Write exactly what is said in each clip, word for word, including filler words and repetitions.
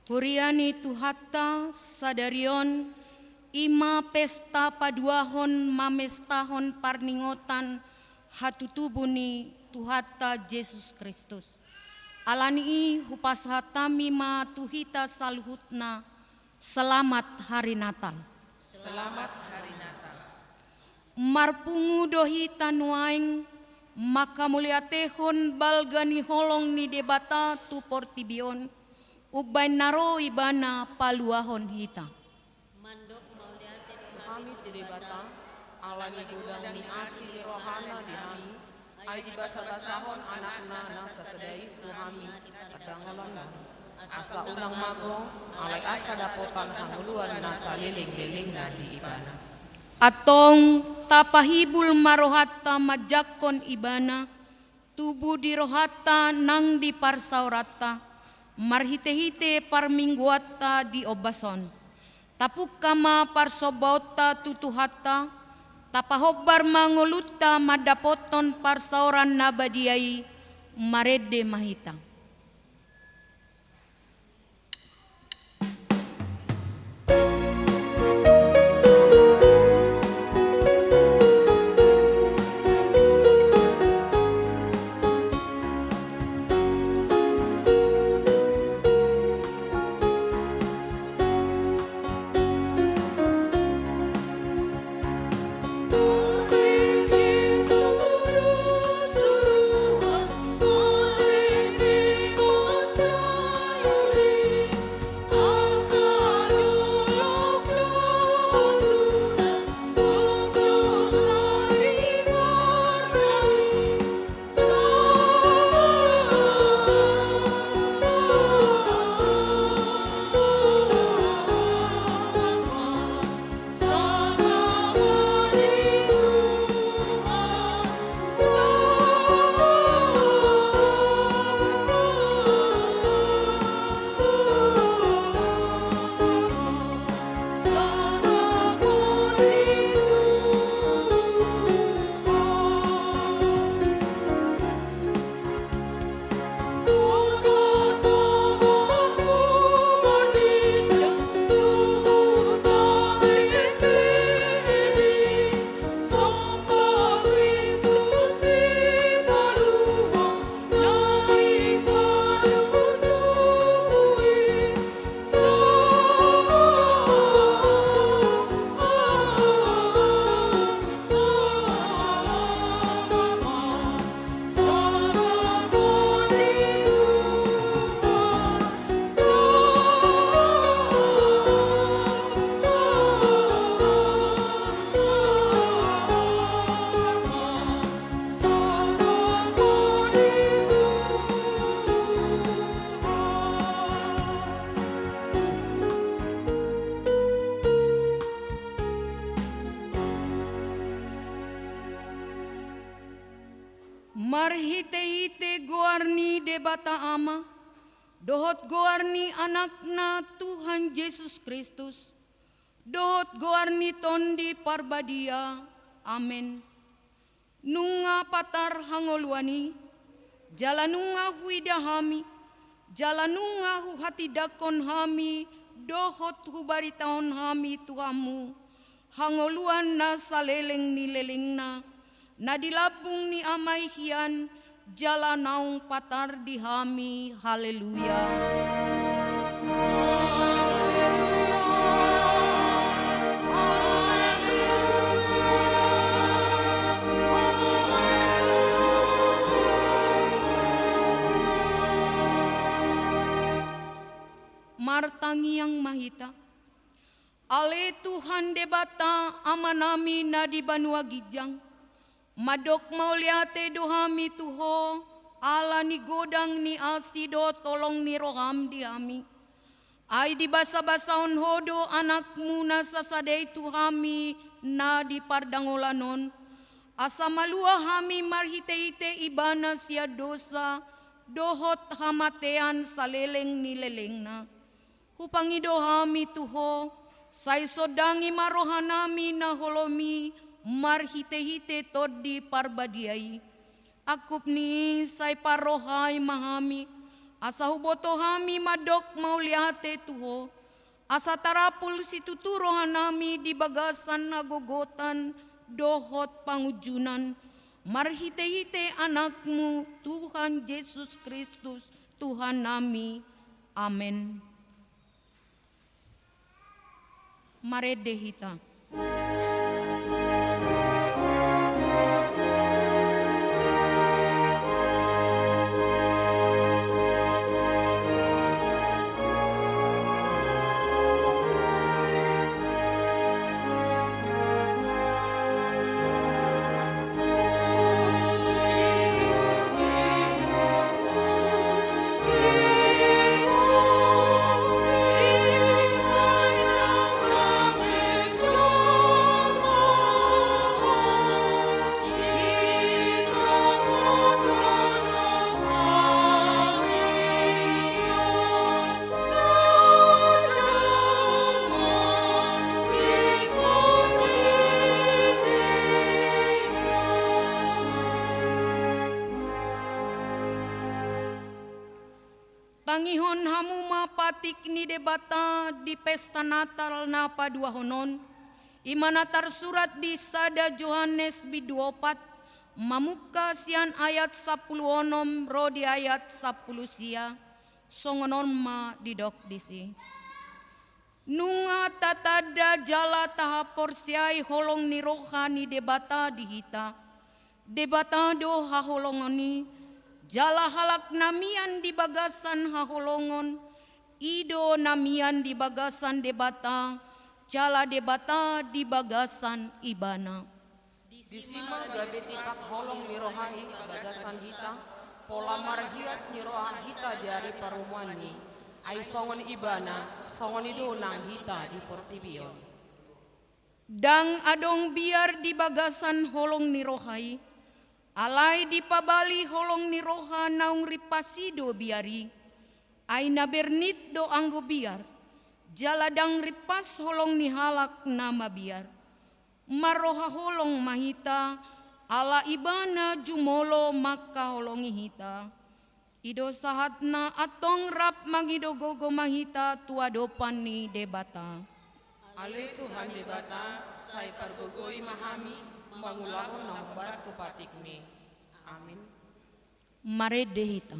Huria ni Tuhanta, sadari on i ma pesta paduahon mamestahon parningotan hatutubu ni Tuhanta Jesus Kristus. Ala ni i hupasahat hami ma tu hita saluhutna, selamat hari Natal. Selamat hari Natal. Marpungu do hita nuaeng mangkamauliatehon balga ni holong ni Debata tu portibi on, umbaen na ro Ibana paluahon hita. Mandok mauliate do hami tu Debata, ala ni godang ni asi ni rohana di hami, ai dibasabasahon anakna na sasada i tu hami di pardangolan on. Asa unang mago, alai asa dapotan hangoluan na saleleng-lelengna di Ibana. Antong tapahibul ma rohanta manjangkon Ibana, tubu di rohanta nang di parsaoranta, marhite-hite parmingguanta di ombas on. Tapungka ma parsombaonta tu Tuhanta, tapahombar ma ngolunta mandapothon parsaoran na badia i, marende ma hita. Marhite-hite goar ni Debata Ama, dohot goar ni Anakna Tuhan Jesus Kristus, dohot goar ni Tondi Parbadia. Amen. Nunga patar hangoluan i, jala nunga huida hami, jala nunga huhatindangkon hami, dohot hubaritahon hami tu hamu hangoluan na saleleng ni lelengna, na di lambung ni Ama i hian, jala naung patar di hami. Haleluya. Martangiang ma hita. Ale Tuhan Debata, Amanami na di banua ginjang, mandok mauliate do hami tu Ho, ala ni godang ni asi dohot holong ni roham di hami. Ai dibasabasahon Ho do Anakmu na sasada i tu hami na di pardangolan on, asa malua hami marhite-hite Ibana sian dosa dohot hamatean saleleng ni lelengna. Hupangido hami tu Ho, sai sondangi ma rohanami na holom i marhite-hite Tondi Parbadia i. Angkup ni i sai parrohai ma hami, Asa huboto hami mandok mauliate tu Ho, asa tarapul situtu rohanami di bagasan hagogotan dohot pangunjunan, marhitehite Anakmu, Tuhan Jesus Kristus, Tuhannami. Amen. Marende hita. Tangihon hamu ma patik ni Debata di pesta Natal na paduahon on, i ma na tarsurat di sada Johannes bindu opat, mamungka sian ayat sampulu onom ro di ayat sampulu sia, songon on ma didok disi. Nunga tatanda jala tahaporseai holong ni roha ni Debata di hita. Debata do haholongon i, jala halak na mian di bagasan haholongon, i do na mian di bagasan Debata, jala Debata di bagasan Ibana. Disi ma gabe tipak holong ni roha i di bagasan hita, pola marhias ni roha hita di ari parumuan i, ai songon Ibana, songon i do nang hita di portibi on. Ndang adong biar di bagasan holong ni roha i, alai dipabali holong ni roha naung rimpas i do biar i, ai na bernit do anggo biar, jala ndang rimpas holong ni halak na mabiar. Marroha holong ma hita, ala Ibana jumolo mangkaholongi hita. I do sahatna, antong rap mangido gogo ma hita tu adopan ni Debata. Ale Tuhan Debata, sai pargogoi ma hami mangulahon na hombar tu patikmi. Amin. Marende hita.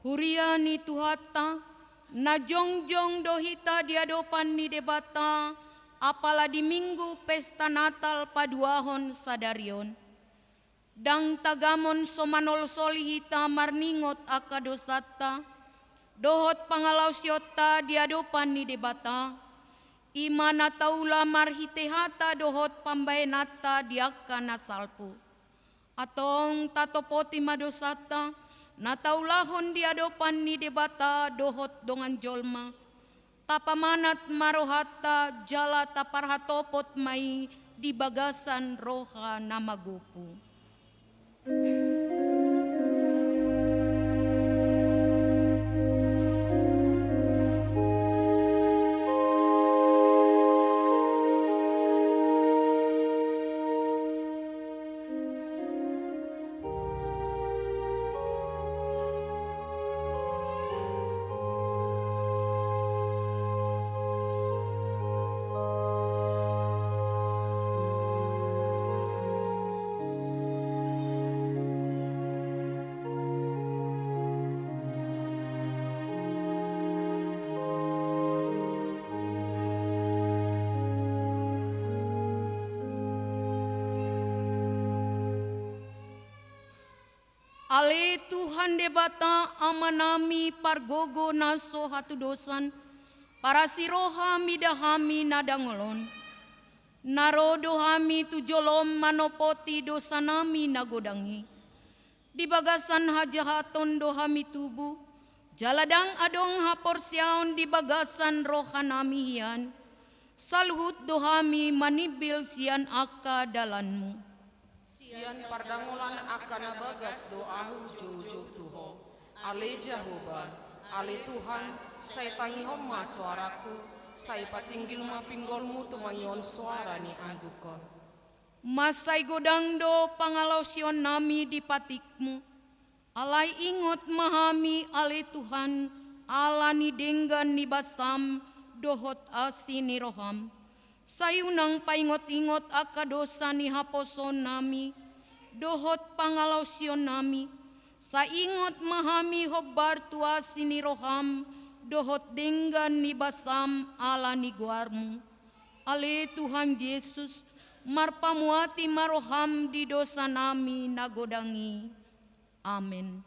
Huria ni Tuhanta, na jongjong do hita di adopan ni Debata, apala di Minggu pesta Natal paduahon sadari on. Ndang tagamon so manolsoli hita marningot angka dosanta dohot pangalaosionta di adopan ni Debata, i ma na taula marhite hata dohot pambahenanta di angka na salpu. Antong tatopoti ma dosanta na taulahon di adopan ni Debata dohot dongan jolma. Tapamanat ma rohanta jala taparhatopot ma i di bagasan roha na magopu. Tuhan Debata Amanami pargogo na so hatudosan, parasi roha mida hami na dangol on. Na ro do hami tu jolom manopoti dosanami na godang i. Di bagasan hajahaton do hami tubu, jala ndang adong haporseaon di bagasan rohanami hian. Saluhut do hami manimbil sian angka dalanmu. Sian pardangolan angka na bagas do ahu joujou tu Ho. Ale Jahowa, ale Tuhan, sai tangihon ma soarangku, sai patinggil ma pinggolmu tumangihon soara ni anggukon. Mansai godang do pangalaosionnami di patikmu. Alai ingot ma hami, ale Tuhan, ala ni denggan ni basam dohot asi ni roham. Sai unang paingot-ingot angka dosa ni haposoonnami dohot pangalaosionnami. Sai ingot ma hami hombar tu asi ni roham dohot denggan ni basam ala ni goarmu. Ale Tuhan Jesus, marpamuati ma roham di dosanami na godang i. Amen.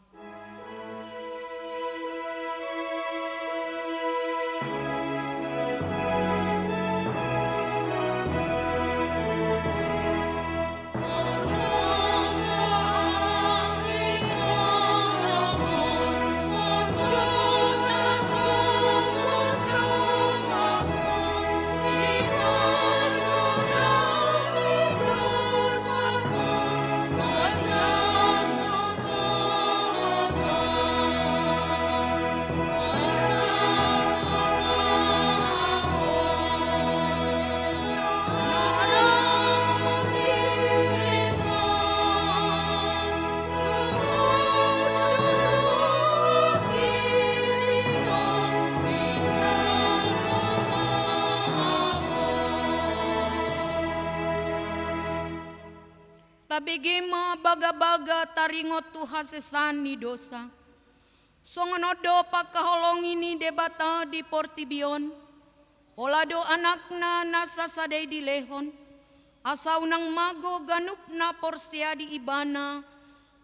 Tabege ma bagabaga taringot tu hasesaan ni dosa. Songon on do pangkaholongi ni Debata di portibi on, pola do Anakna na sasada i dilehon, asa unang mago ganup na porsea di Ibana,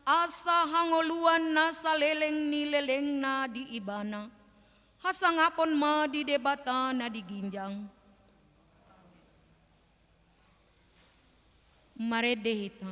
asa hangoluan na saleleng ni lelengna di Ibana. Hasangapon ma di Debata na di ginjang. Marende hita.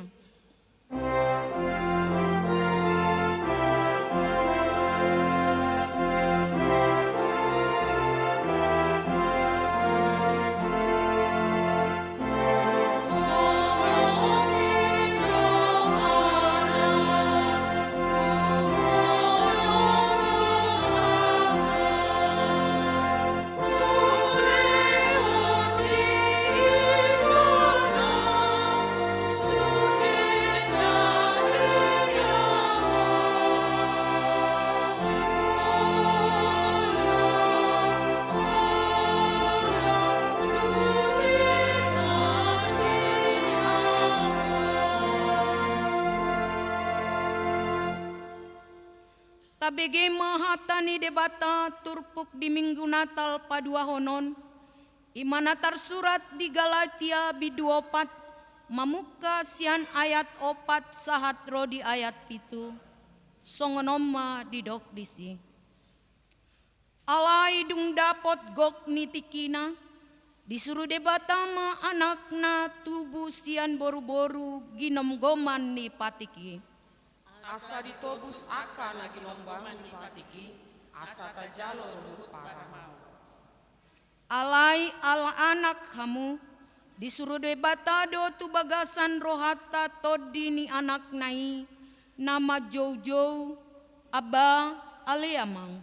Tabege ma hata ni Debata turpuk di Minggu Natal paduahon on, i ma na tarsurat di Galatia bindu opat, mamungka sian ayat opat sahat ro di ayat pitu. Songon on ma didok disi. Alai dung dapot gok ni tingkina, disuru Debata ma Anakna tubu sian boruboru ginomgoman ni patik i. Asa ditobus angka na ginomgoman ni patik i, asa tajalo ruhut paramaon. Alai ala anak hamu, disuru Debata do tu bagasan rohanta Tondi ni Anakna i, na manjoujou, Aba, ale Amang.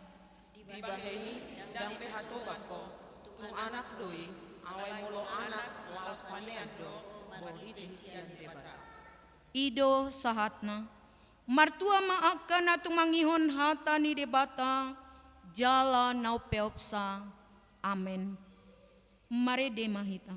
Dibahen i, ndang pe hatobang ho, tung anak do i, alai molo anak, laos panean do, borngin sian Debata. I do sahatna. Martua ma angka na tumangihon hata ni Debata, jala na umpeopsa. Amen. Marende ma hita.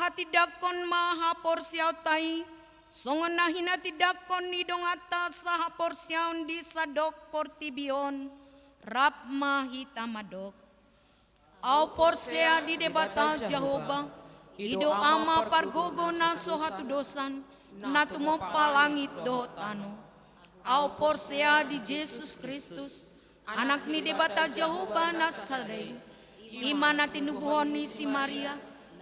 Tindanghon ma haporseaonta i, songon na hinatindangkon ni donganta sahaporseaon di sandok portibi on, rap ma hita mandok. Ahu porsea di Debata Jahowa, i do Ama pargogo na so hatudosan, na tumompa langit dohot tano. Ahu porsea di Jesus Kristus, Anak ni Debata Jahowa na sada i, i ma na tinubuhon ni si Maria,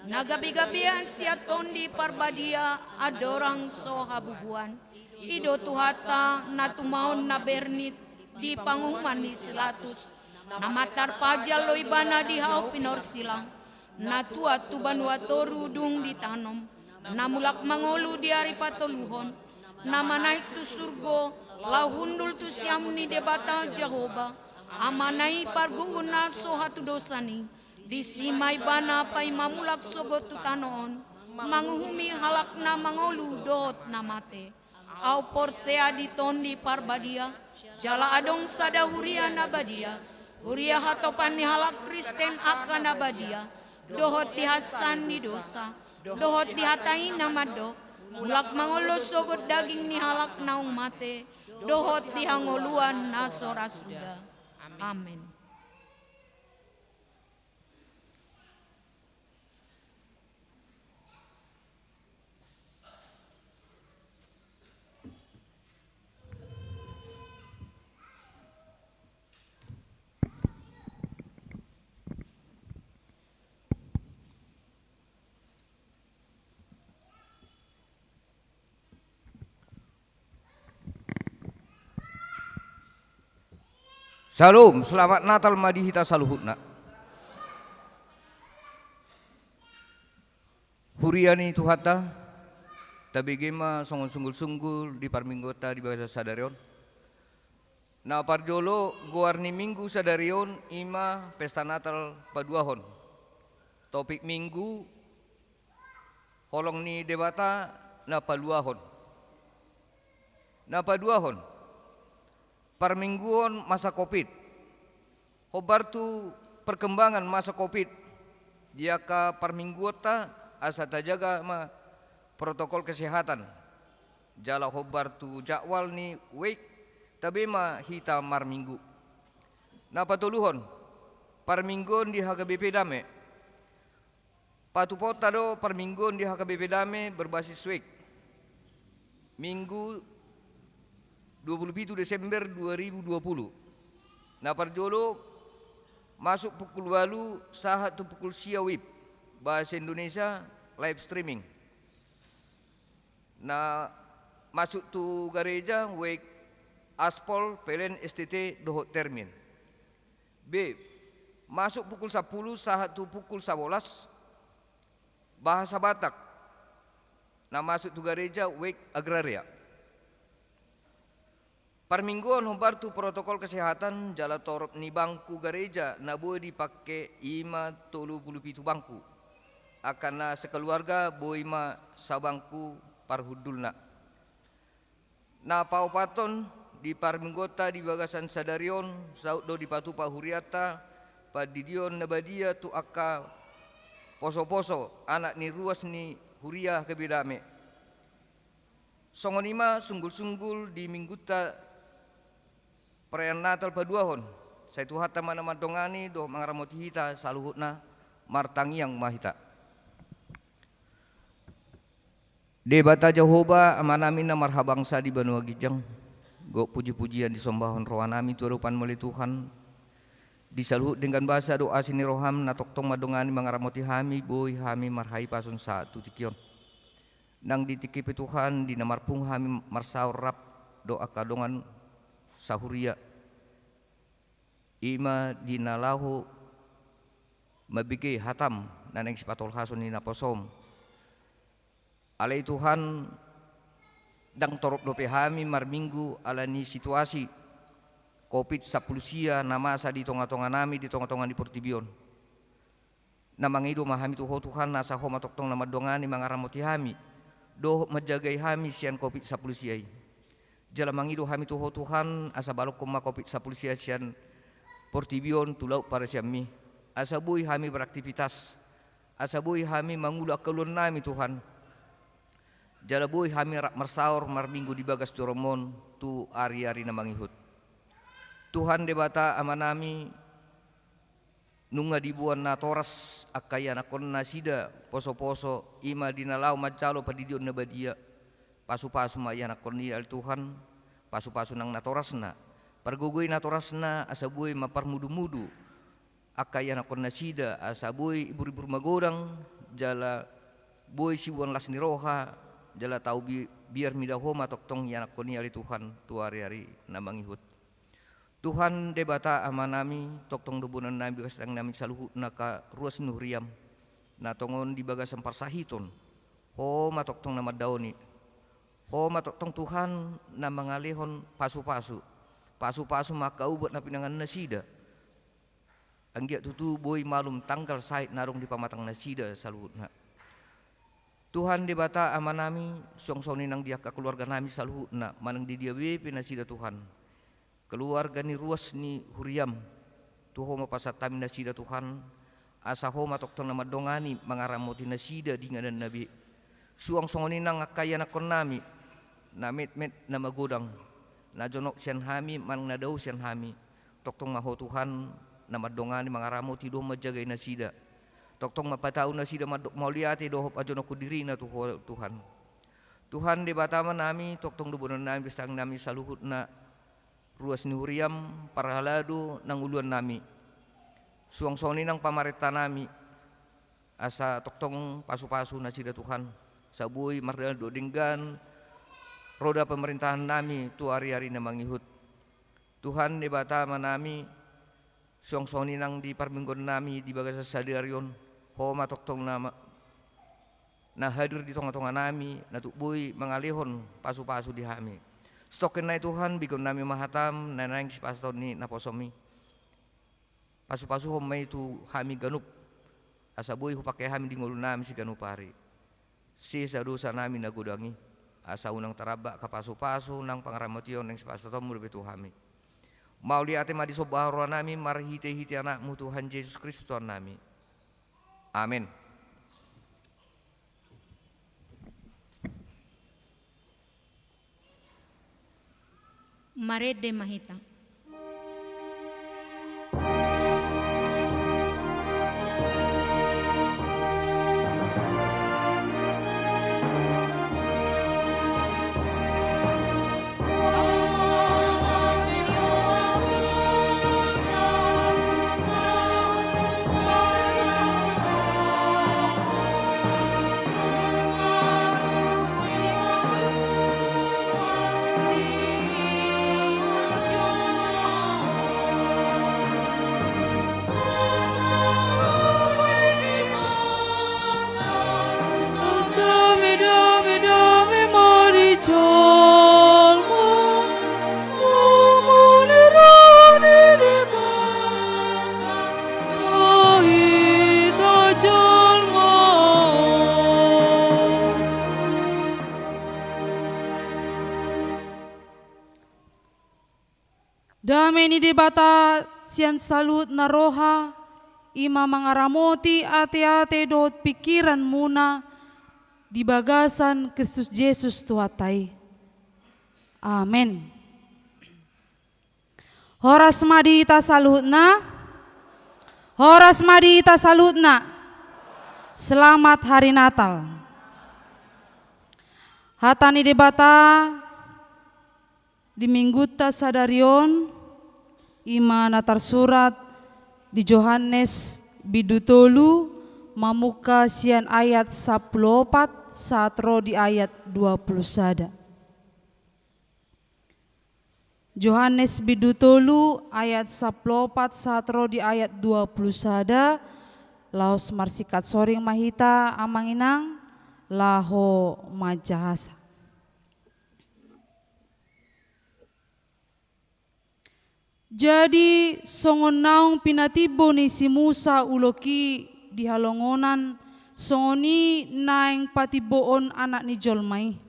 na gabegabean sian Tondi Parbadia andorang so habubuan. I do Tuhanta na tumaon na bernit di panguhuman ni si Pilatus, na mantarpaja lo Ibana di hau pinorsilang, na tuat tu banua toru dung ditanom, na mulak mangolu di ari patoluhon, na manaek tu surgo, laho hundul tu siamun ni Debata Jahowa, Amana i pargogo na so hatudosan i. Disi ma Ibana paima mulak sogot tu tano on, manguhumi halak na mangolu dohot na mate. Ahu porsea di Tondi Parbadia, jala adong sada huria na badia, huria hatopan ni halak Kristen angka na badia, dohot di hansan ni dosa, dohot di hata i na mandok, mulak mangolu sogot daging ni halak naung mate, dohot di hangoluan na so ra suda. Amen. Syalom, selamat Natal ma di hita saluhutna. Huria ni Tuhanta, tabege ma songon sunggul-sunggul di parmingguonta di bagasan sadari on. Na parjolo, goar ni minggu sadari on i ma pesta Natal paduahon. Topik minggu, holong ni Debata na paluahon. Na paduahon, parmingguon masa covid. Hombar tu perkembangan masa covid di angka parmingguonta, asa tajaga ma protokol kesehatan. Jala hombar tu jadwal ni wijk, tabe ma hita marminggu. Na patoluhon, parmingguon di H K B P Dame. Patupaonta do parmingguon di H K B P Dame berbasis wijk. Minggu dua puluh pitu Desember dua ribu dua puluh. Na parjolo, masuk pukul ualu sahat tu pukul sia WIB, bahasa Indonesia, live streaming. Na masuk tu gareja, wijk, aspol, P L N, S T T dohot termin. B, masuk pukul sampulu sahat tu pukul sabolas, bahasa Batak. Na masuk tu gareja, wijk, agraria. Parmingguon hombar tu protokol kesehatan, jala torop ni bangku gareja na boi dipake i ma tolu pulu pitu bangku. Angka na sekeluarga boi ma sabangku parhundulna. Na paopathon, di parmingguonta di bagasan sadari on, saut do dipatupa hurianta pandidion na badia tu angka poso-poso, anak ni ruas ni huria H K B Dame. Songon i ma sunggul-sunggul di minggunta perayaan Natal paduahon. Sai Tuhanta ma na mandongani dohot mangaramoti hita saluhutna. Martangiang ma hita. Debata Jahowa, Amanami na marhabangsa di banua ginjang, gok puji-pujian disombahon rohanami tu adopanmu ale Tuhan. Di saluhut denggan basa dohot asi ni roham na tongtong mandongani mangaramoti hami, boi hami marhahipason sahat tu tingki on. Nang di tingki pe Tuhan, di na marpungu hami marsaor rap dohot angka dongan sahuria, i ma di na laho mambege hatam na naeng sipatolhason ni naposom. Alai Tuhan, ndang torop dope hami marminggu ala ni situasi covid sampulu sia na masa di tonga-tonganami, di tonga-tonga ni portibi on. Na mangido ma hami tu Ho Tuhan, asa Ho ma tongtong na mandongani, mangaramoti hami dohot manjagai hami sian covid sampulu sia i. Jala mangido hami tu Ho Tuhan, asa balongkon ma covid sampulu sia sian portibi on tu laut parasianmi, asa boi hami beraktivitas asa boi hami mangula angka ulaonnami, Tuhan. Jala boi hami rap marsaor marminggu di bagas joroM on tu ari-ari na mangihut. Tuhan Debata Amanami, nunga diboan natoras angka ianakkon nasida poso-poso, i ma di na laho manjalo pandidion na badia. Pasu-pasu ma ianakkon i ale Tuhan, pasu-pasu nang natorasna. Pargogoi natorasna asa boi ma parmudu-mudu angka ianakkon nasida, asa boi ibur-ibur magodang, jala boi siboan las ni roha, jala tau bi-, biar mida Ho ma tongtong ianakkon i ale Tuhan, tu ari-ari na mangihut. Tuhan Debata Amanami, tongtong do boanonnami bagas tangiangnami saluhutna angka ruas ni huriaM, na tongon di bagasan parsahiton, Ho ma tongtong na mandaoni. Ho ma tongtong Tuhan na mangalehon pasu-pasu. Pasu-pasu ma angka ubat na pinangan nasida. Anggiat tutu boi malum tanggal sahit na adong di pamatang nasida saluhutna. Tuhan Debata Amanami, suang songon i nang di angka keluarganami saluhutna, manang di dia be pe nasida Tuhan. Keluarga ni ruas ni huriaM, tu Ho ma pasahat hami nasida Tuhan, asa Ho ma tongtong na mandongani mangaramoti nasida di ingananna be. Suang songon i nang angka ianakkonnami, na metmet na magodang, na jonok sian hami manang na dao sian hami, tongtong ma Ho Tuhan, na mandongani mangaramoti dohot manjagai nasida. Tongtong ma patau nasida mandok mauliate dohot pajonokhon dirina tu Ho Tuhan. Tuhan Debata Amanami, tongtong do boanonnami bagas tangiangnami saluhutna, ruas ni huriaM, parhalado nang uluannami. Suang songon i nang pamarentanami, asa tongtong pasu-pasu nasida Tuhan, asa boi mardalan dohot denggan roda pamarentanami tu ari-ari na mangihut. Tuhan Debata Amanami, suang songon i nang di parmingguonnami di bagasan sadari on, Ho ma tongtong na ma-, na hadir di tonga-tonganami, na tuk boi mangalehon pasu-pasu di hami. Satongkin nai Tuhan, begonnami ma hataM na naeng sipasahaton ni naposoMi. Pasu-pasuhon ma i tu hami ganup, asa boi hupangke hami di ngolunami siganup ari. Sesa dosanami na godang i, asa unang taramba angka pasu-pasu nang pangaramotion naeng sipasahatonMu dope tu hami. Mauliate ma disomba rohanami marhite-hite AnakMu Tuhan Jesus Kristus Tuhannami. Amen. Marende ma hita. Dame, dame, dame ma di jolma, amone roha ni Debata, tu hita jolma on. Dame ni Debata sian saluhutna roha, i ma mangaramoti ate-ate dohot pingkiranmuna di bagasan Kristus Jesus Tuhanta i. Amen. Horas ma di hita saluhutna. Horas ma di hita saluhutna. Selamat Hari Natal. Hata ni Debata di minggunta sadari on, i ma na tarsurat di Johannes bindu tolu, mamungka sian ayat sampulu opat sahat ro di ayat dua pulu sada. Johannes bindu tolu ayat sampulu opat sahat ro di ayat dua pulu sada, laos marsingkat soring ma hita amang inang, laho manjahasa. Jadi, songon naung pinatimbo ni si Musa ulok i di halongonan, songon i naeng patimboon Anak ni jolma i.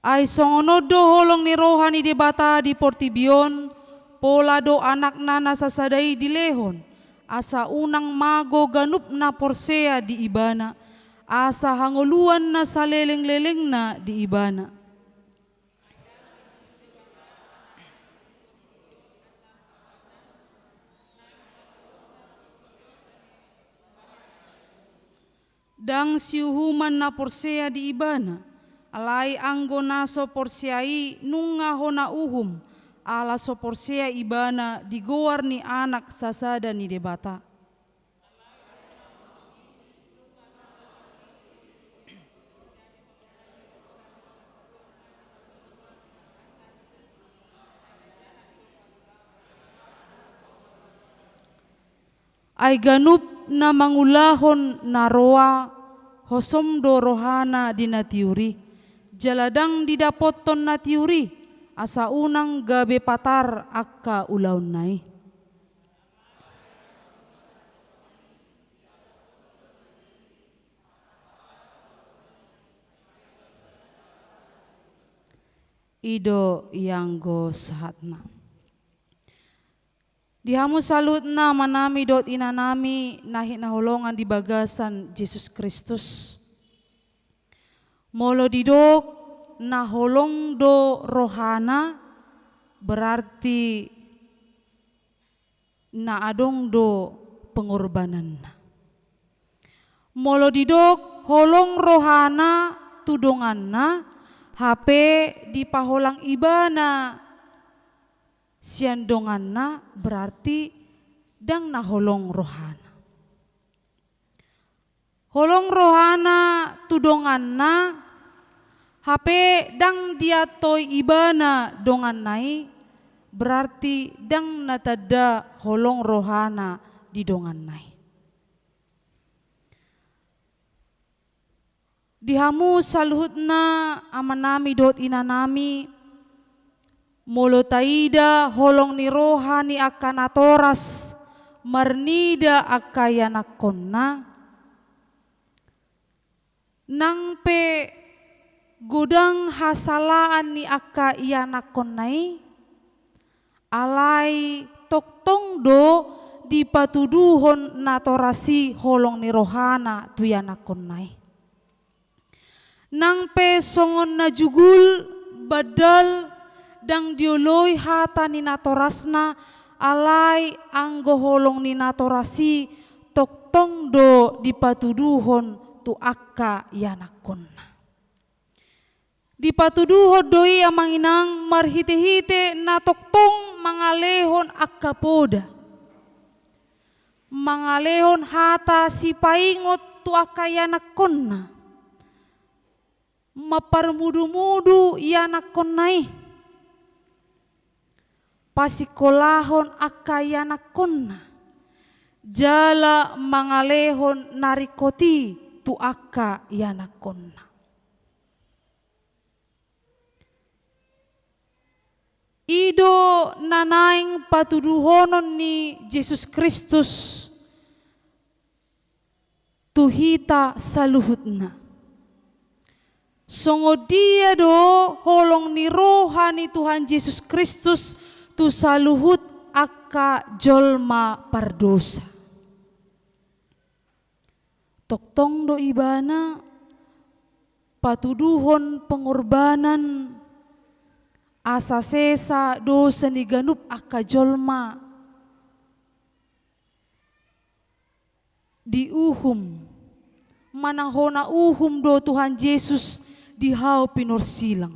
Ai songon on do holong ni roha ni Debata di portibi on, Pola do Anakna na sasada i dilehon, asa unang mago ganup na porsea di Ibana, asa hangoluan na saleleng-lelengna di Ibana. Ndang siuhuman na porsea di Ibana, alai anggo na so porsea i nunga hona uhum, ala so porsea ibana di goar ni Anak sasada ni Debata. Ai ganup na mangulahon na roa, hosom do rohana di na tiur i, jala ndang didapothon na tiur i, asa unang gabe patar angka ulaonna i. I do ianggo sahatna. Di hamu saluhutna amanami dohot inanami na hinaholongan di bagasan Jesus Kristus. Molo didok na holong do rohana, berarti na adong do pengorbananna. Molo didok holong rohana tu donganna, hape dipaholang ibana sian donganna, berarti ndang na holong rohana. Holong rohana tu donganna, hape ndang diantoi ibana donganna i, berarti ndang na tanda holong rohana di donganna i. Di hamu saluhutna amanami dohot inanami, molo taida holong ni roha ni angka natoras marnida angka ianakkonna, nang pe godang hasalaan ni angka ianakkonna i, alai tongtong do dipatuduhon natoras i holong ni rohana tu ianakkonna i. Nang pe songon na jugul, bandal, ndang dioloi hata ni natorasna, alai anggo holong ni natoras i tongtong do dipatuduhon tu angka ianakkonna. Dipatuduhon do i amang inang marhitehite na tongtong mangalehon angka poda, mangalehon hata sipaingot tu angka ianakkonna, mamparmudumudu ianakkonna i, pasingkolahon angka ianakkonna, jala mangalehon na ringkot i tu angka ianakkonna. I do na naeng patuduhonon ni Jesus Kristus tu hita saluhutna. Songon dia do holong ni roha ni Tuhan Jesus Kristus tu saluhut angka jolma pardosa. Tongtong do ibana patuduhon pengorbanan asa sesa dosa ni ganup angka jolma. Diuhum, manang hona uhum do Tuhan Jesus di hau pinursilang.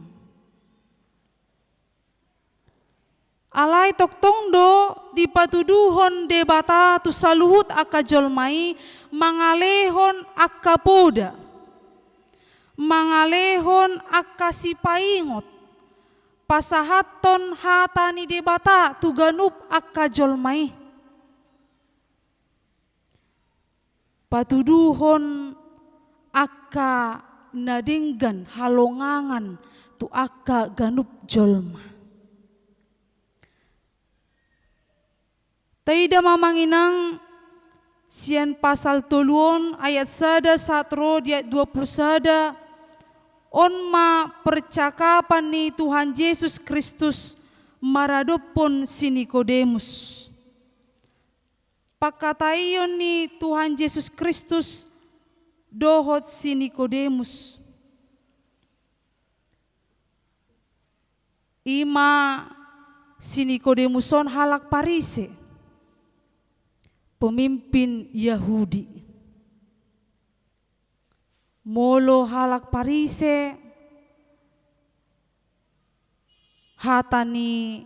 Alai tongtong do dipatuduhon Debata tu saluhut angka jolma i mangalehon angka poda, mangalehon angka sipaingot, pasahathon hata ni Debata tu ganup angka jolma i. Patuduhon angka na denggan halongangan tu angka ganup jolma. Taida ma amang inang sian pasal tolu on ayat sada sahat ro di ayat dua pulu sada, on ma percakapan ni Tuhan Jesus Kristus Maradophon si Nikodemus. Pangkataion ni Tuhan Jesus Kristus dohot si Nikodemus. I ma si Nikodemus on halak Parise, pemimpin Yahudi. Molo halak Parise, hata ni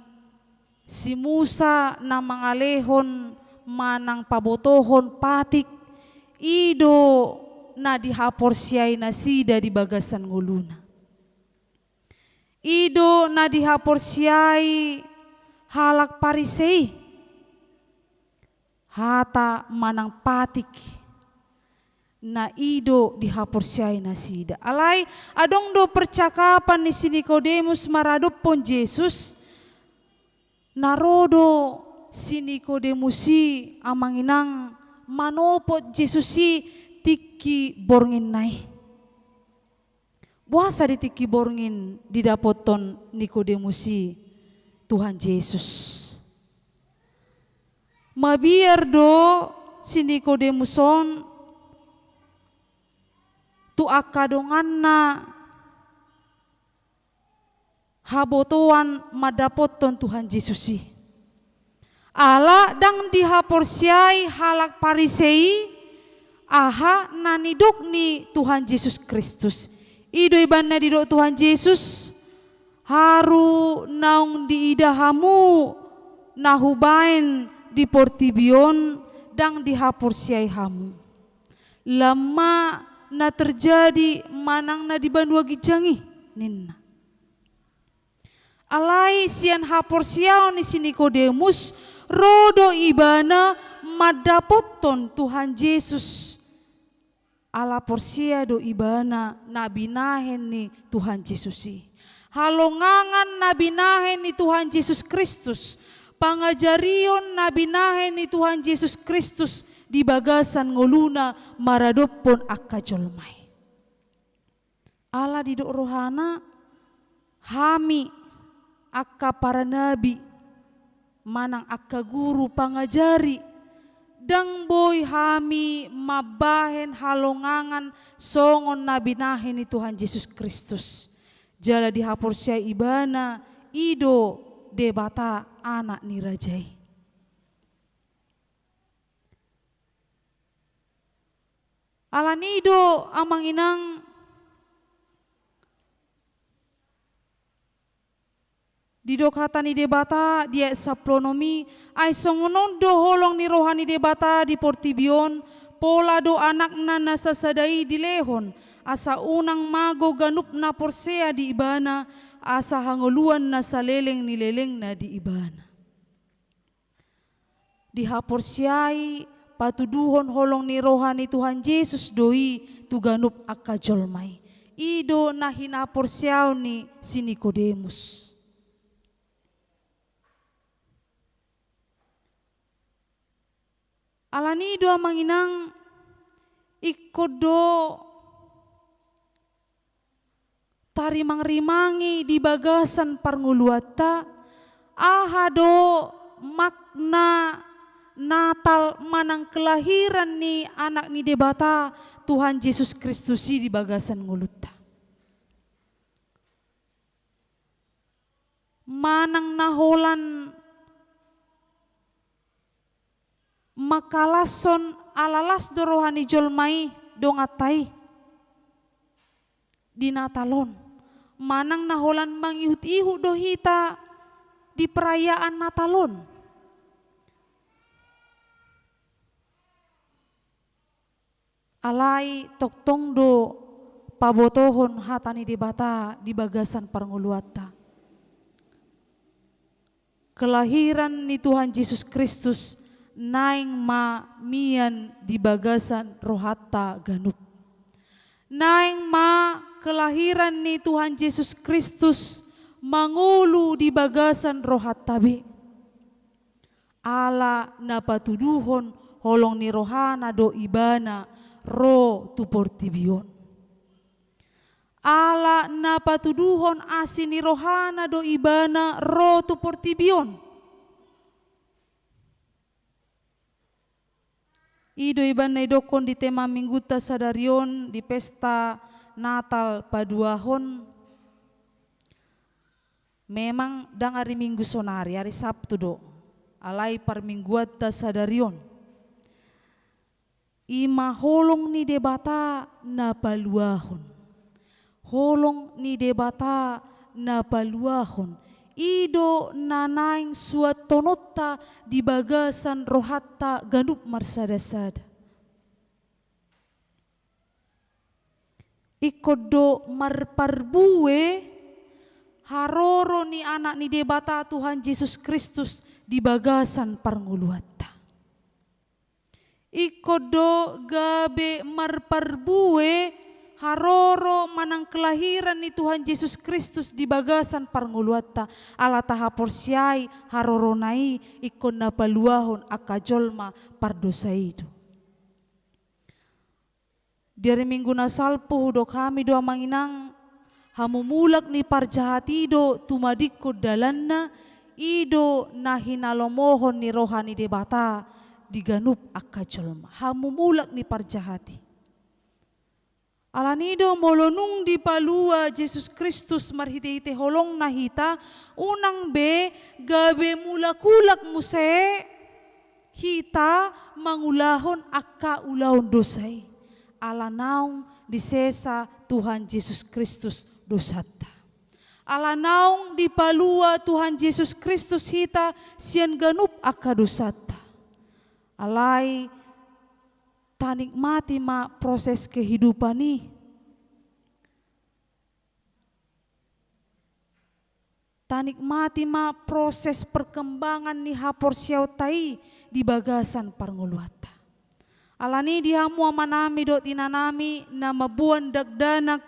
si Musa na mangalehon manang pabotohon patik, i do na dihaporseai nasida di bagasan ngoluna. I do na dihaporseai halak Parise i, hata manang patik, na i do dihaporseai nasida. Alai adong do percakapan ni si Nikodemus maradophon Jesus, na ro do si Nikodemus i, amang inang, manopot Jesus i tingki bornginna i. Boasa di tingki borngin didapothon Nikodemus i Tuhan Jesus? Mabiar do si Nikodemus on tu angka donganna habotoan mandapothon Tuhan Jesus i. Ala ndang dihaporseai halak Parise i aha na nidok ni Tuhan Jesus Kristus. I do ibana didok Tuhan Jesus, haru naung diida hamu na hubaen di portibi on ndang dihaporseai hamu. Lam ma na terjadi manang na di banua ginjang i, ninna. Alai sian haporseaon ni si Nikodemus, ro do ibana mandapothon Tuhan Jesus. Ala porsea do ibana na binahen ni Tuhan Jesus i. Halongangan na binahen ni Tuhan Jesus Kristus, pangajarion na binahen ni Tuhan Jesus Kristus di bagasan ngoluna maradophon angka jolma i. Ala didok rohana, hami angka paranabi manang angka guru pangajari, ndang boi hami mambahen halongangan songon na binahen ni Tuhan Jesus Kristus. Jala dihaporseai ibana i do Debata Anak ni Raja i. Alani i do, amang inang, didok hata ni Debata di ayat sampulu onom i, ai songon on do holong ni roha ni Debata di portibi on, pola do Anakna na sasada i dilehon, asa unang mago ganup na porsea di Ibana, asa hangoluan na saleleng ni lelengna di Ibana. Dihaporseai patuduhon holong ni roha ni Tuhan Jesus do i tu ganup angka jolma i. I do na hinaporseaon ni si Nikodemus. Alani i do, amang inang, ingkon do tarimangrimangi di bagasan parngoluanta, aha do makna Natal manang kelahiran ni Anak ni Debata, Tuhan Jesus Kristus i, di bagasan ngolunta. Manang na holan mangkalashon ala las do roha ni jolma i donganta i di Natal on. Manang na holan mangihut-ihut do hita di perayaan Natal on. Alai tongtong do pabotohon hata ni Debata di bagasan parngoluanta. Kelahiran ni Tuhan Jesus Kristus naeng ma mian di bagasan rohanta ganup. Naeng ma kelahiran ni Tuhan Jesus Kristus mangolu di bagasan rohanta be. Ala na patuduhon holong ni rohana do Ibana ro tu portibi on. Ala na patuduhon asi ni rohana do ibana ro tu portibi on. I do ibana idokkon di tema minggunta sadari on di pesta Natal paduahon. Memang ndang ari Minggu sonari, ari Sabtu do. Alai parmingguanta sadari on. I ma holong ni Debata na paluahon. Holong ni Debata na paluahon. I do na naeng suanhononta di bagasan rohanta ganup marsada-sada. Ingkon do marparbue haroro ni Anak ni Debata Tuhan Jesus Kristus di bagasan parngoluanta. Ingkon do gabe marparbue haroro manang kelahiran ni Tuhan Jesus Kristus di bagasan parngoluanta, ala tahaporseai harorona i ingkon na paluahon angka jolma pardosa i do. Di ari Minggu na salpu hudok hami do amang inang, hamumulak ni parjahat i do tumadingkon dalanna, i do na hinalomohon ni roha ni Debata di ganup angka jolma. Hamumulak ni parjahat i. Alani do molo nunga dipalua Jesus Kristus marhite-hite holongna hita, unang be gabe mulak-ulak muse hita mangulahon angka ulaon dosa i. Ala naung disesa Tuhan Jesus Kristus dosanta. Ala naung dipalua Tuhan Jesus Kristus hita sian ganup angka dosanta. Alai tanikmati ma proses kehidupan i. Tanikmati ma proses perkembangan ni haporseaonta i di bagasan parngoluanta. Alani di hamu amanami dohot inanami na mamboan dakdanak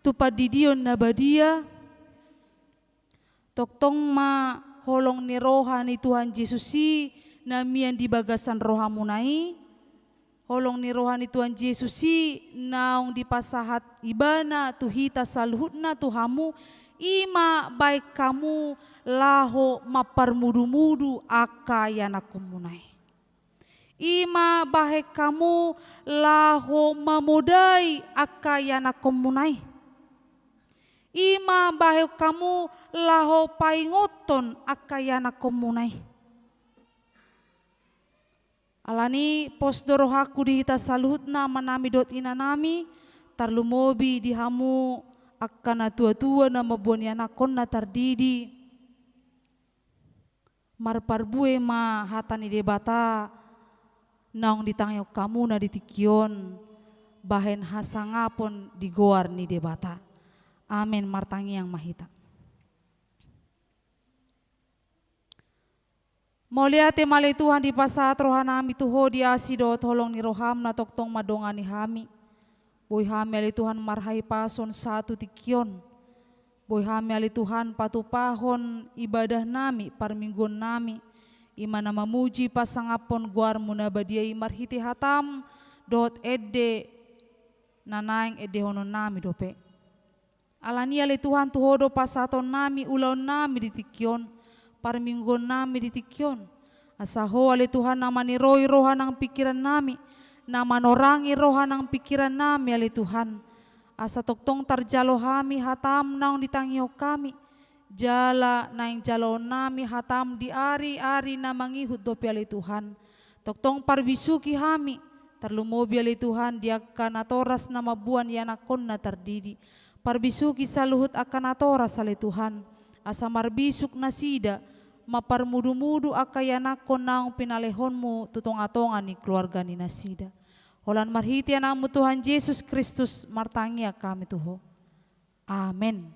tu pandidion na badia, tongtong ma holong ni roha ni Tuhan Jesus i na mian di bagasan rohamuna i, holong ni roha ni Tuhan Jesus i naung dipasahat Ibana tu hita saluhutna tu hamu, i ma bahen hamu laho mamparmudu-mudu angka ianakkonmuna i. I ma bahen hamu laho mamodai angka ianakkonmuna i. I ma bahen hamu laho paingothon angka ianakkonmuna i. Alani pos do rohangku di hita saluhutna amanami dohot inanami, tarlumobi di hamu angka natua-tua na mamboan ianakkon na tardidi. Marparbue ma hata ni Debata naung ditangihon hamuna di tingki on bahen hasangapon di goar ni Debata. Amen. Martangiang ma hita. Mauliate ma ale Tuhan dipasahat rohanami tu Ho di asi dohot holong ni roham na tongtong mandongani hami. Boi hami ale Tuhan marhahipason sahat tu tingki on. Boi hami ale Tuhan patupahon ibadahnami, parmingguonnami, i ma na mamuji pasangaphon goarmu na badia i marhite hatam dohot ende na naeng endehononnami dope. Alani ale Tuhan tu Ho do pasahatonnami ulaonnami di tingki on, parmingguonnami di tingki on. Asa Ho ale Tuhan na maniroi roha nang pingkirannami, na manorangi roha nang pingkirannami ale Tuhan. Asa tongtong tarjalo hami hatam naung ditangihon hami, jala naeng jaloonnami hatam di ari-ari na mangihut dope ale Tuhan. Tongtong parbisuhi hami, tarlumobi ale Tuhan di angka natoras na mamboan ianakkon na tardidi. Parbisuhi saluhut angka natoras ale Tuhan, asa marbisuk nasida, mamparmudu-mudu angka ianakkon naung pinalehonmu tu tonga-tonga ni keluarga ni nasida. Holan marhite anakmu Tuhan Jesus Kristus martangiang hami tu Ho. Amen.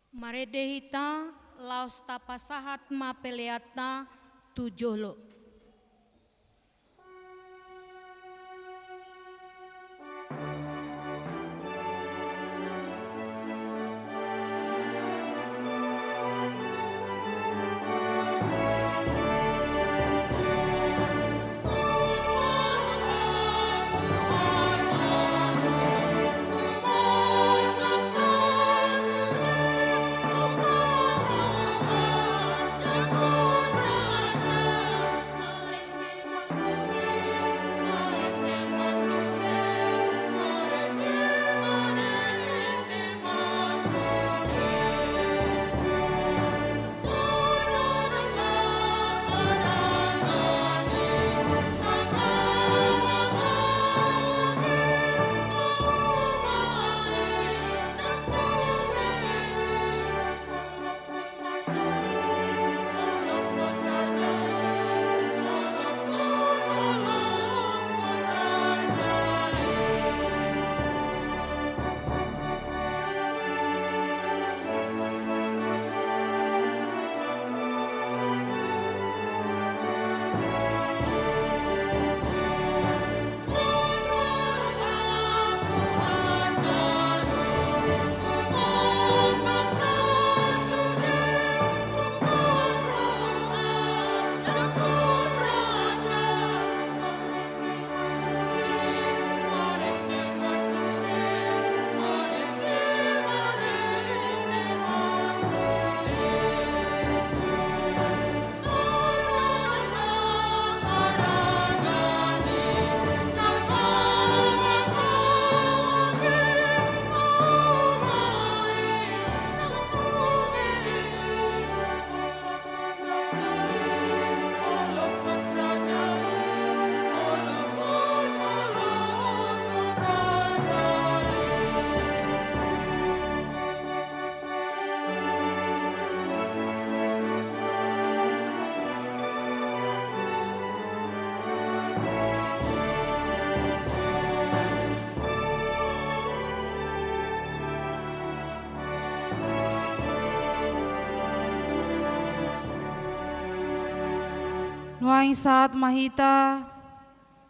Marende hita, laos tapasahat ma peleanta tu jolo. Nuaeng sahat ma hita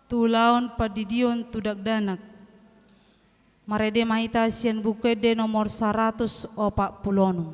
tu ulaon pandidion tu dakdanak. Marende ma hita sian Buku Ende nomor saratus opat pulu onom.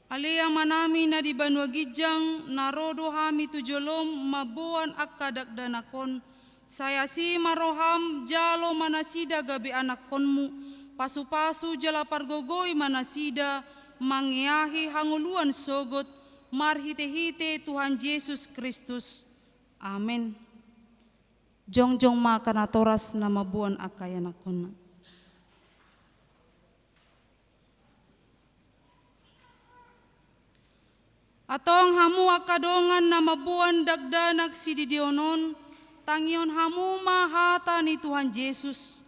Ale Amanami na di banua ginjang, na ro do hami tu jolom mamboan angka dakdanak on. Sai asi ma roham, jalo ma nasida gabe anakkonmu, pasupasu jala pargogoi ma nasida, mangeahi hangoluan sogot, marhitehite Tuhan Jesus Kristus. Amen. Jongjong ma angka natoras na mamboan angka ianakkonna. Antong hamu angka dongan na mamboan dakdanak sididion on, tangihon hamu ma hata ni Tuhan Jesus.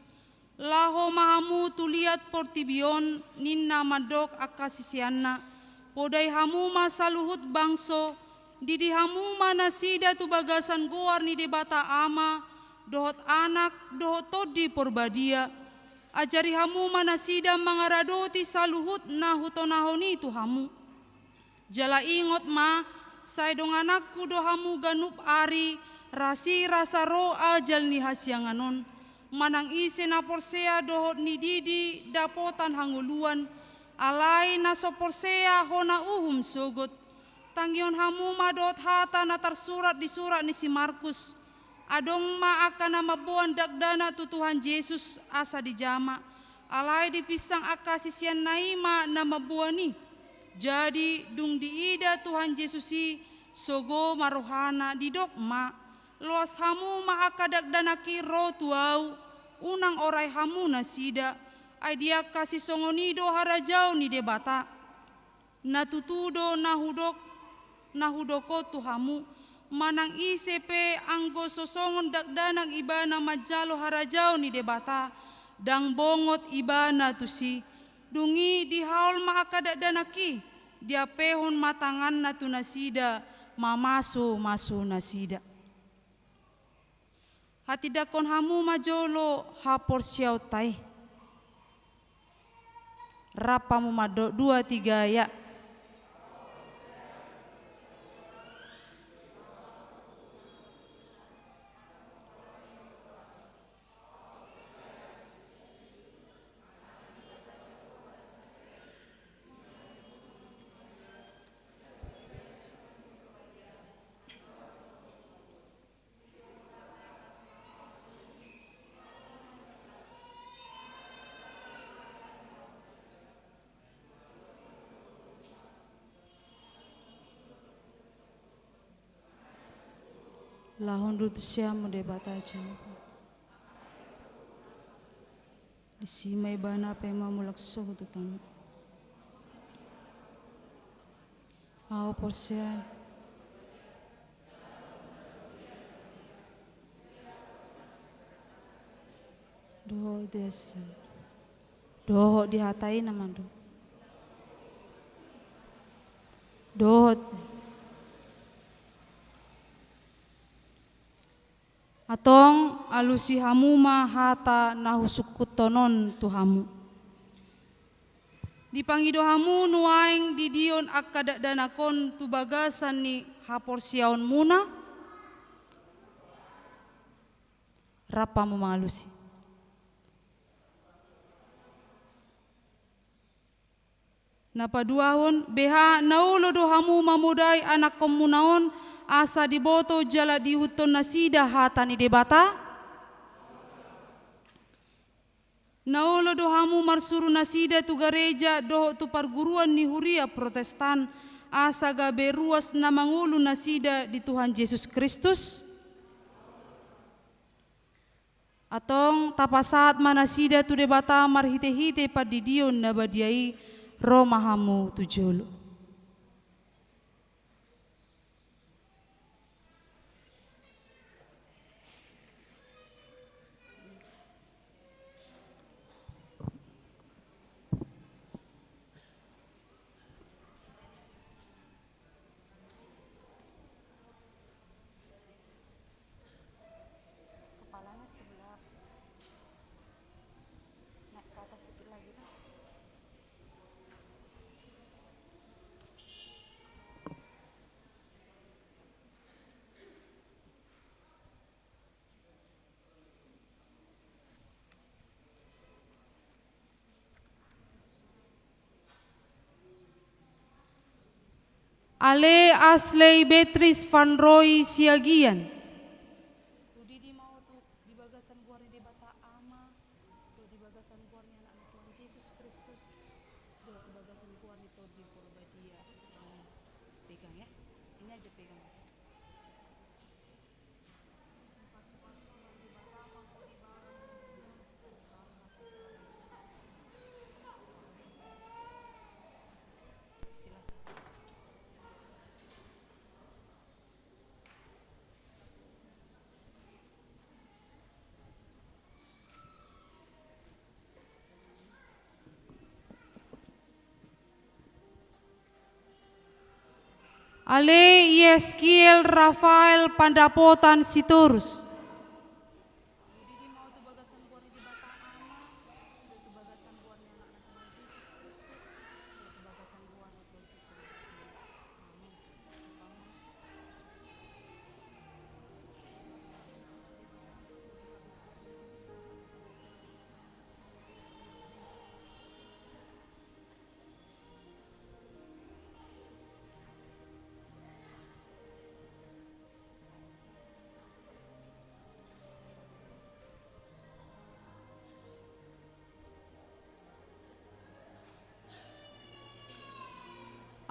Laho ma hamu tu liat portibi on, ninna mandok angka siseanna, podai hamu ma saluhut bangso, didi hamu ma nasida tu bagasan goar ni Debata Ama, dohot Anak, dohot Tondi Porbadia. Ajari hamu ma nasida mangaradoti saluhut na hutonahon i tu hamu. Jala ingot ma, sai dongananku do hamu ganup ari, rasirasa ro ajal ni hasiangan on. Manang ise na porsea dohot nididi dapotan hangoluan, alai na so porsea hona uhum sogot. Tangihon hamu ma dohot hata na tarsurat di surat ni si Markus. Adong ma angka na mamboan dakdanak tu Tuhan Jesus asa dijama, alai dipinsang angka siseanna i ma na mamboan i. Jadi, dung diida Tuhan Jesus i, sogo ma rohana, didok ma, loas hamu ma angka dakdanak i ro tu ahu, unang orai hamu nasida, ai di angka sisongon i do harajaon ni Debata. Na tutu do na hudok, na hudok on tu hamu, manang ise pe anggo so songon dakdanak ibana manjalo harajaon ni Debata, ndang bongot ibana tusi. Dung i dihaol ma angka dakdanak i, diampehon ma tanganna tu nasida, mamasumasu nasida. Hatindanghon hamu ma jolo haporseaonta i. Rap hamu ma do, dua, tiga, ya. Laho hundul tu siamun Debata Jahowa. Disi ma ibana pe ma mulak sogot tu tano. Ahu porsea. Dohot di asa. Dohot di hata i na mandok. Dohot. Antong alusi hamu ma hata na husungkunhon on tu hamu. Dipangido hamu nuaeng didion angka dakdanak on tu bagasan ni haporseaonmuna? Rap hamu mangalusi. Na paduahon, beha na olo do hamu mamodai anakkonmuna on, asa diboto jala diihuthon nasida hata ni Debata? Na olo do hamu marsuru nasida tu gareja dohot tu parguruan ni huria Protestan, asa gabe ruas na mangolu nasida di Tuhan Jesus Kristus? Antong tapasahat ma nasida tu Debata marhitehite pandidion na badia i. Ro ma hamu tu jolo. Kepalanya sebelah, naik ke atas sedikit lagi, nah. Ale Asley Beatrice Van Roy Siagian. Hudidi ma ho tu, di bagasan goar ni Debata Ama, dohot di bagasan goar ni Anakna Tuhan Jesus Kristus, dohot di bagasan goar ni Tondi Porbadia. Amin. Pegang ya. Ini aja pegang. Ale Yeskiel Rafael Pandapotan Sitorus.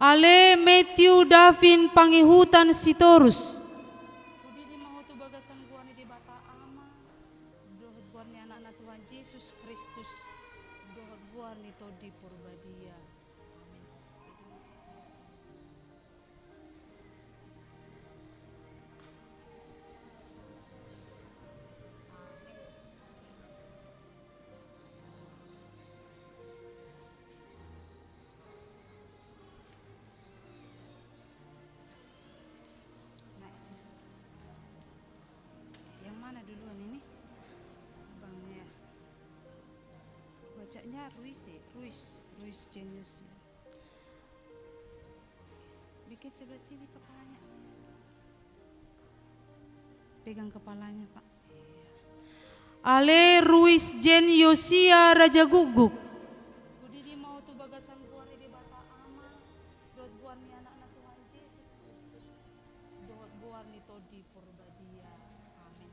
Ale Matthew Davin Pangihutan Sitorus. Hudidi ma ho tu bagasan goar ni Debata Ama, dohot goar ni Anakna Tuhan Jesus Kristus, dohot goar ni Tondi Porbadia. Amin. Yang mana duluan ini? Abangnya. Bacanya Ruiz ya? Ruiz, Ruiz Genius ya. Bikin sebelah sini kepalanya. Pegang kepalanya, Pak. Iya. Ale Ruiz Jen Yosia Raja Guguk. Hudidi ma ho tu bagasan goar ni Debata Ama, dohot goar ni Anakna Tuhan Jesus Kristus, dohot goar ni Tondi Porbadia. Amin.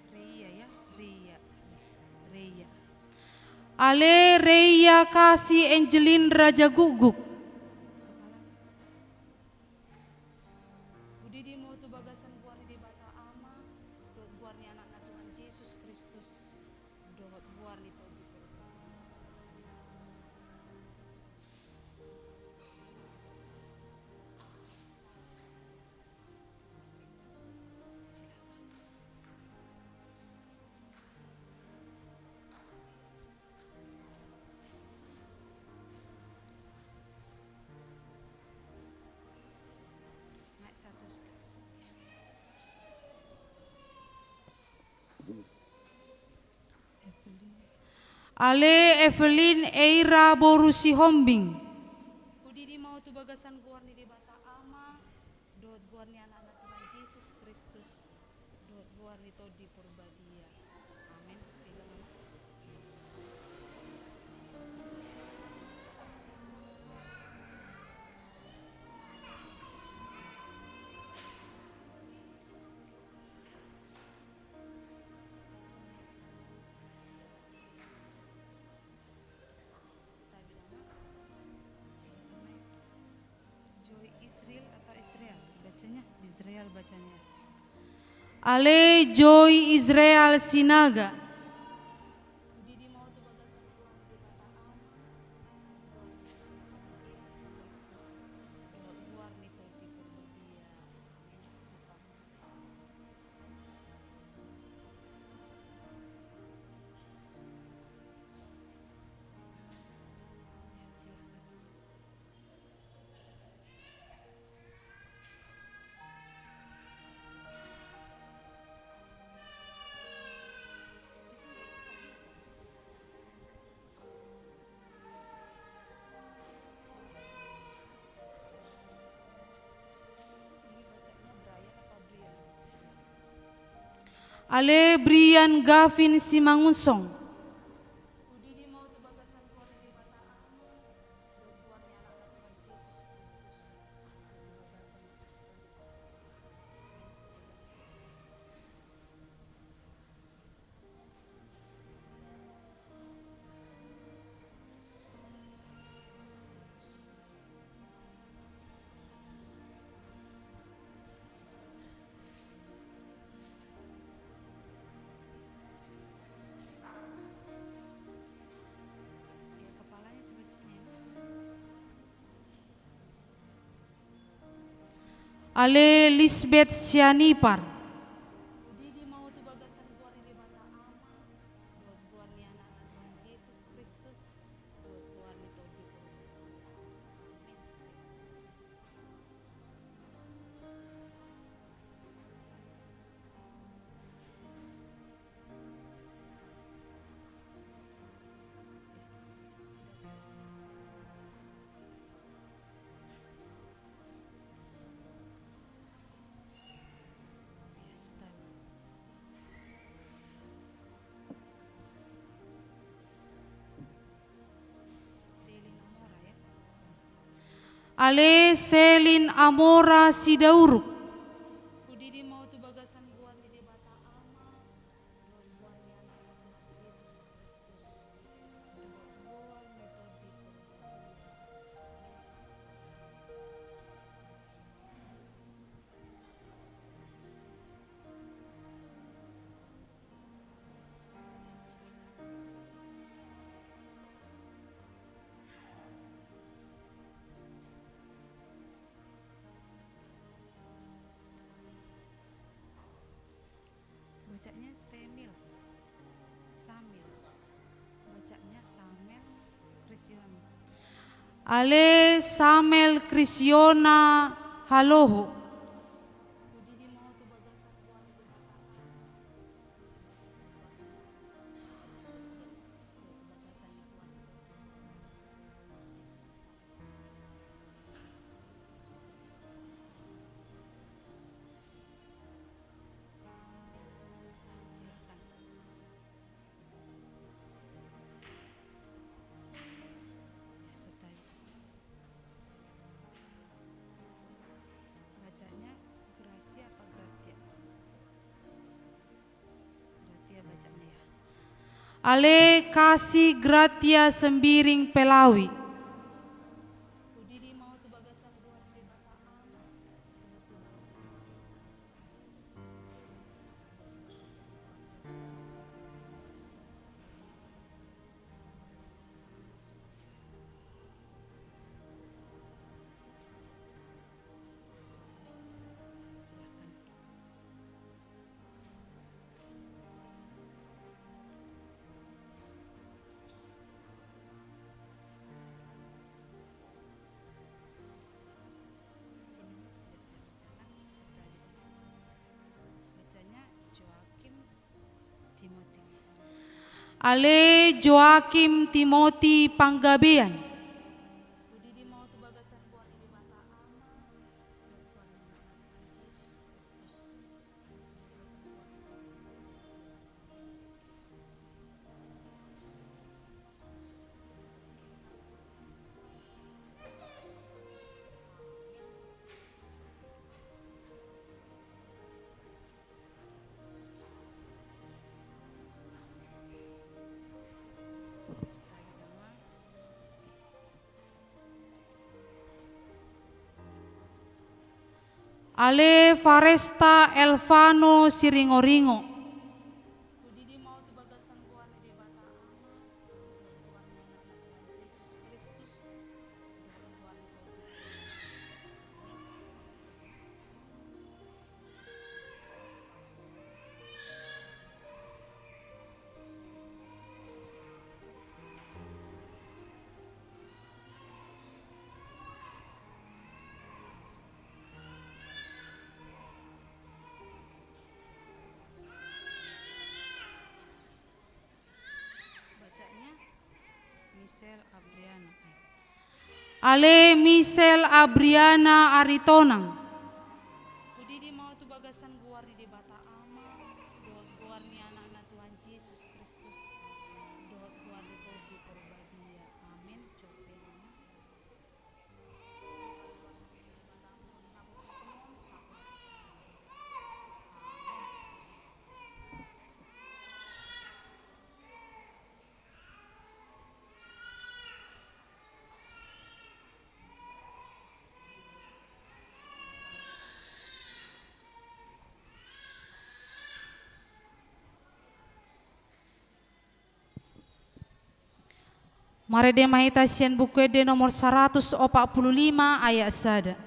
Reia ya, Reia. Reia. Ale Reia Kasih Angelin Raja Guguk. Hudidi ma ho tu bagasan goar ni Debata Ama, dohot goar ni Anakna Tuhan Jesus Kristus, dohot goar ni Tondi Porbadia. Ale Evelyn Eira boru Sihombing. Hudidi ma ho tu bagasan goar ni Debata Ama, dohot goar ni Anakna Tuhan Jesus Kristus, dohot goar ni Tondi Porbadia. Amen. Pegang, Ama. Joy Israel atau Israel bacanya? Israel bacanya. Ale Joy Israel Sinaga. Ale Brian Gavin Simangunsong. Ale Lisbeth Sianipar. Ale Selin Amora Sidauruk. Bacanya Semil. Samil. Bacanya Samel Krisiona. Ale Samel Krisiona Haloho. Bacanya Gracia apa Gratia? Gratia bacanya ya. Ale Kasih Gratia Sembiring Pelawi. Ale Joakim Timoti Panggabean. Ale Faresta Elvano Siringoringo. Bacanya Michelle Abriana. Ale Michelle Abriana Aritonang. Hudidi ma au tu bagasan goar ni Debata Ama, dohot goar ni Anakna Tuhan Jesus Kristus, dohot goar ni Tondi Porbadia. Amen. Marende ma hita sian Buku Ende nomor saratus opat pulu lima ayat sada.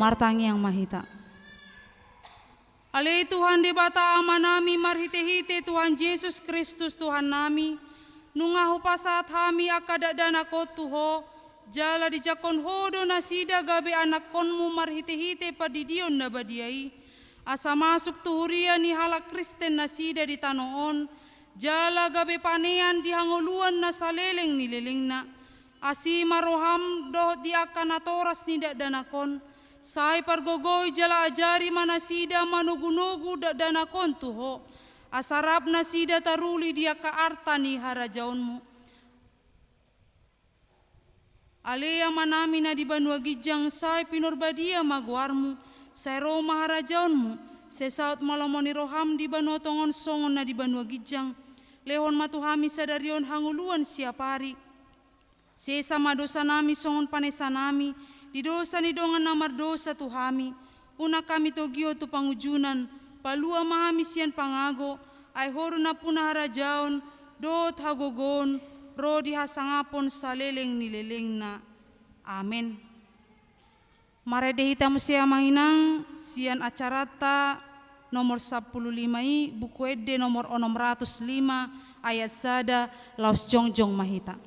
Martangiang ma hita. Ale Tuhan Debata Amanami, marhitehite Tuhan Jesus Kristus Tuhannami, nunga hupasahat hami angka dakdanak on tu Ho, jala dijangkon Ho do nasida gabe anakkonmu marhitehite pandidion na badia i, asa masuk tu huria ni halak Kristen nasida di tano on, jala gabe panean di hangoluan na saleleng ni lelengna. Asi ma roham dohot di angka natoras ni dakdanak on, sai pargogoi jala ajari ma nasida manogunogu dakdanak on tu Ho, asa rap nasida taruli di angka arta ni harajaonmu. Ale Amanami na di banua ginjang, sai pinarbadia ma goarmu, sai ro ma harajaonmu, sai saut ma lomo ni roham di banua tonga on songon na di banua ginjang. Lehon ma tu hami sadari on hangoluan siapari. Sesa ma dosanami songon panesanami di dosa ni dongan na mardosa tu hami. Unang hami togihon tu pangunjunan, palua ma hami sian pangago, ai Ho do nampuna harajaon, dohot hagogoon, ro di hasangapon saleleng ni lelengna. Amen. Marende hita muse amang inang, sian acaranta nomor sampulu lima i, Buku Ende nomor onom ratus lima ayat sada, laos jongjong ma hita.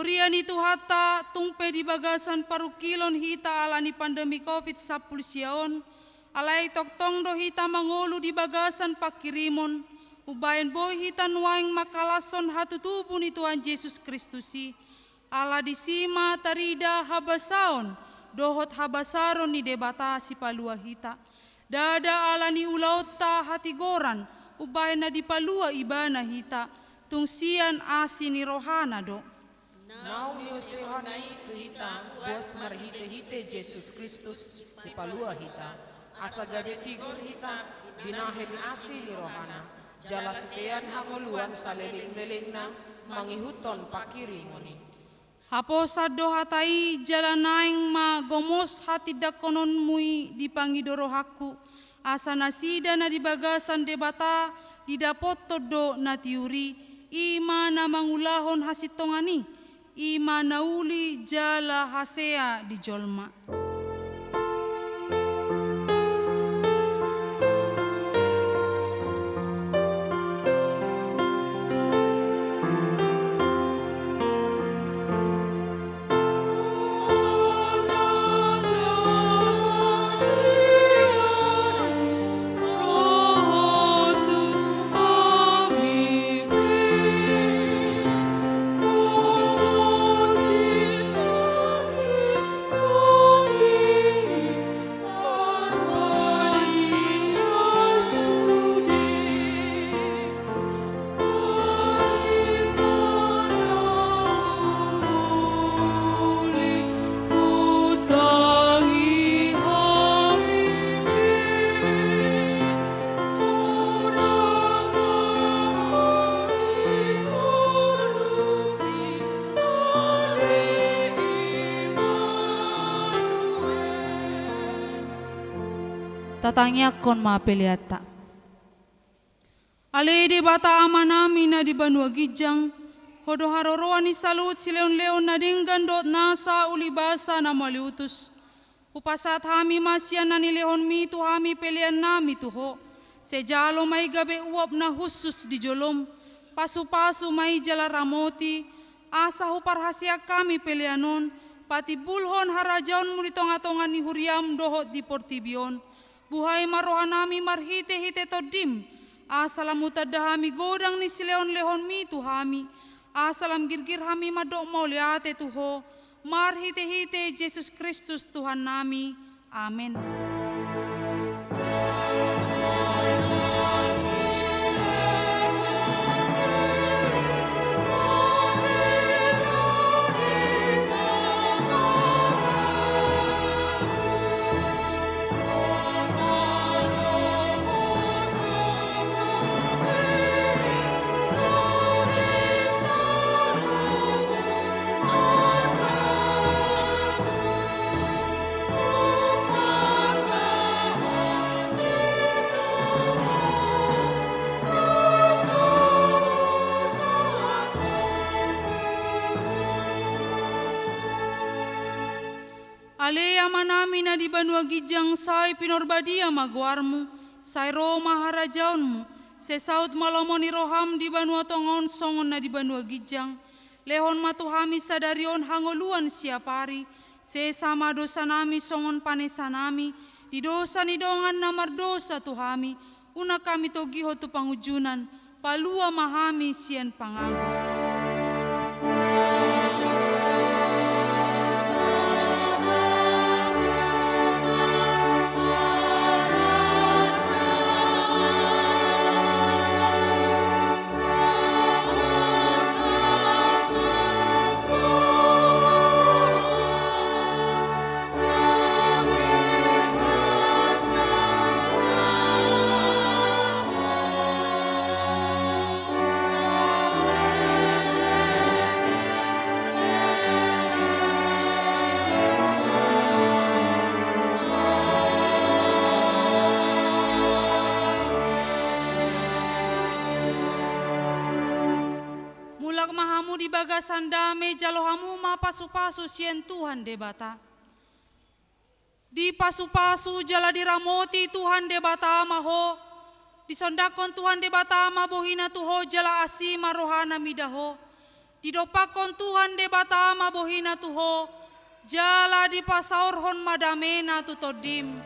Huria ni Tuhanta, tung pe di bagasan parungkilon hita ala ni pandemi covid sampulu sia on, alai tongtong do hita mangolu di bagasan pangkirimon, umbahen boi hita nuaeng mangkalashon hatutubu ni Tuhan Jesus Kristus i. Ala disi ma tarida habasaon dohot habasaron ni Debata Sipalua hita. Ndada ala ni ulaonta hatigoran, umbahen na dipalua Ibana hita, tung sian asi ni rohana do. Naung niuse rohana i tu hita, boas marhitehite Jesus Kristus, Sipalua hita, asa gabe tigor hita, binahen asi ni rohana, jala sitean hangoluan salelenglelengna, mangihuthon pangkirimon i. Haposan do hata i, jala naeng ma gomos hatindangkononmu i dipangido rohangku, asa nasida na di bagasan Debata didapothon do na tiur i, i ma na mangulahon hasintongan i, i ma na uli jala hasea di jolma. Tatangiangkon ma peleanta. Ale Debata Amanami na di banua ginjang, Ho do haroroan ni saluhut silehonlehon na denggan dohot nasa ulibasa na mauliutus. Hupasahat hami ma sian na nilehonmi tu hami peleannami tu Ho. Sai jalo ma i gabe uap na hushus di jolom, pasupasu ma i jala ramoti, asa huparhaseang hami pelean on patimbulhon harajaonmu di tongatonga ni huriam dohot di portibi on. Buhai ma rohanami marhitehite Tondim, asa lam hutanda hami godang ni silehonlehonmi tu hami, asa lam girgir hami mandok mauliate tu Ho, marhitehite Jesus Kristus Tuhannami. Amen. Ale Amanami na di banua ginjang, sai pinarbadia ma goarmu, sai ro ma harajaonmu, sai saut ma lomo ni roham di banua tonga on songon na di banua ginjang. Lehon ma tu hami sadari on hangoluan siapari, sesa ma dosanami songon panesanami di dosa ni dongan na mardosa tu hami, unang hami togihon tu pangunjunan, palua ma hami sian pangago. Mulak ma hamu di bagasan dame, jalo hamu ma pasupasu sian Tuhan Debata. Dipasupasu jala diramoti Tuhan Debata ma ho. Disondangkon Tuhan Debata ma bohina tu ho jala asi ma rohana mida ho. Didompakkon Tuhan Debata ma bohina tu ho, jala dipasaorhon ma damena tu tondim.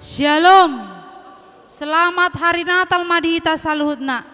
Syalom. Selamat hari Natal ma di hita saluhutna.